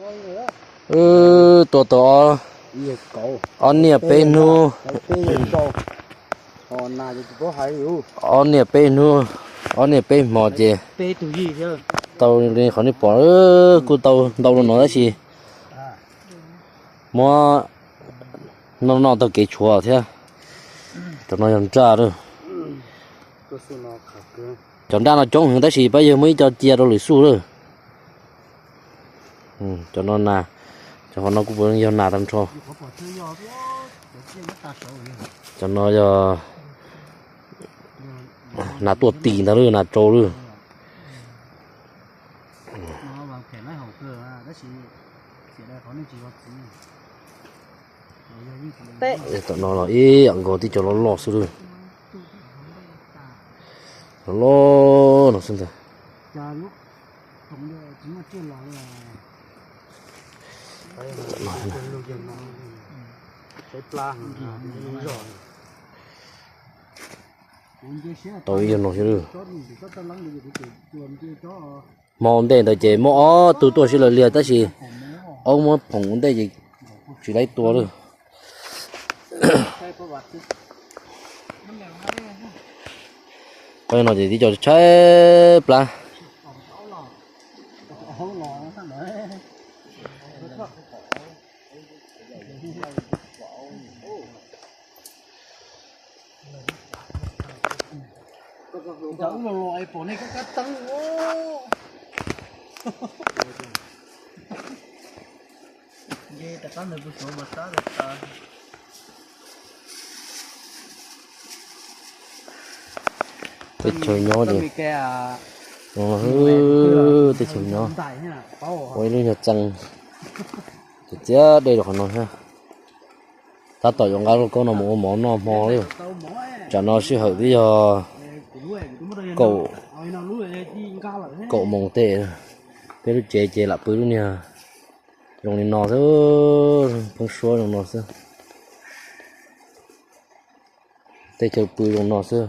Wb tua tau ob niaj peb hnub, ob niaj peb hnub, ob niaj peb hmo ces tau li qhov nej pom, kuj tau ntau los no tab sis muab noj noj taug kev tshuav thiab. Cov no yog nraj lawm. Cov nraj no coob heev tab sis pab yawg muab ib co cia rau lwm xub lawm. Cov no nas, cov qhov no kuj puav leej yog nas tag nrho. Cov no yog nas tuaj tis ntag lawm, nas rau lawm. Tom no los ib yam nkaus tib co loj loj xwb lawm. Loj loj no xwb ntag. Tau ib yam no xwb lawm. Hmo ua ntej ntawd ces muaj ob tug tuaj sib law liag tab sis aub muab phoom ua ntej ces tsis laib tua lawm. Qhov no ces tib co tshaib plab. Teb chaws nyob ces, teb chaws nyob ua ib lub nyuag txeeb, txiav dej rau qhov no thiab. Tab tom yuav nqa lauj kaub no mus ua mov noj hmo lawm. Tsam no sij hawm twb yog kaum moos teb, peb lub tsev ces lam pw lub niag zoo li no xwb, pheeb suab zoo no xwb. Tej chaw pw zoo no xwb.